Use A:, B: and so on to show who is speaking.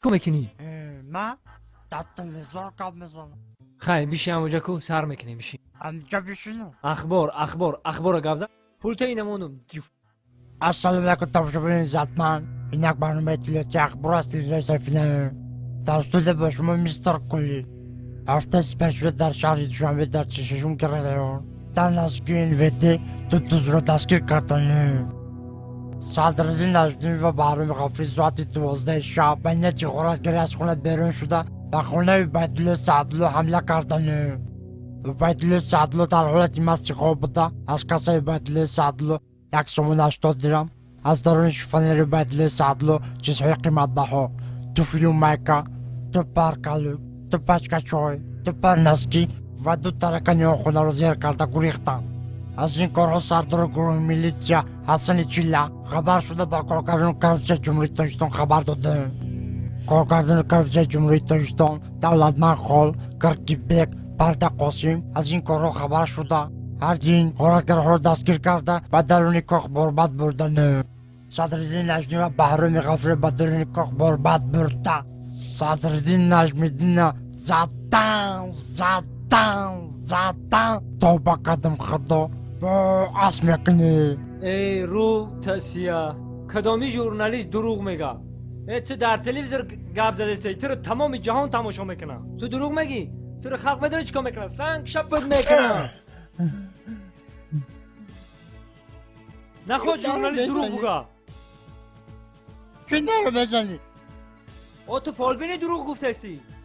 A: Чикор мекунӣ?
B: Ма дар телевизор гап мезанам.
A: Хай, биши ҳамоҷа ку, сар мекунем, биши.
B: Ҳамҷа бишинам?
A: Ахбор, ахбор, ахбора гап зан. Пулта инамонум.
B: Ассалому алайкум, тамошобинони иззатманд. Ин як барномаи иттилоотии ахбор аст телевизиони Сафина. Дар студия бо шумо мистер Кули. Ҳафтаи сипаришуда дар шаҳри Душанбе дар 46 район дар наздикии НВД ду дузро дастгир карданд. Садриддин Наҷмиддин ва Баҳроми Ғафурӣ соати 12 шаб ба нияти ғоратгарӣ аз хона берун шуда ба хонаи Убайдулло Саъдулло ҳамла карданд. Убайдулло Саъдулло дар ҳолати масти хоб буда, аз кассаи Убайдулло Саъдулло як сомон 80 дирам, аз даруни шифонери Убайдулло Саъдулло чизҳои қиматбаҳо, туфлю майка, ду пар калӯк, ду пачка чой, ду пар носки ва ду таракани он хонаро зер карда гурехтанд. Аз ин корҳо сардори гурӯҳи милитсия Ҳасани Чилла хабар шуда ба коргардони коррупсияи Ҷумҳурии Тоҷикистон хабар доданд. Коргардони коррупсияи Ҷумҳурии Тоҷикистон Давлатманд Хол, Киркибек, Парда Қосим аз ин корҳо хабар шуда ҳардин ғоратгарҳоро дастгир карда ба даруни кох борбад бурданд. Садриддин Наҷмиддин ва Баҳроми Ғафурӣ ба даруни кох борбад бурда. Садриддин Наҷмиддинна задан, задан, задан. Тавба кардам, Худо, ас мекунӣ.
A: Эй, рӯ тасия, кадоми журналист дурӯғ мега? Э, ту дар телевизор гап задастӣ, туро тамоми ҷаҳон тамошо мекунад. Ту дурӯғ мегӣ? Туро халқ медонӣ чӣ кор мекунад? Санг шапат мекунад. Нахоҳ журналист дурӯғ буга.
B: Чӣ даро мезанӣ?
A: О, ту фолбини дурӯғ гуфтастӣ.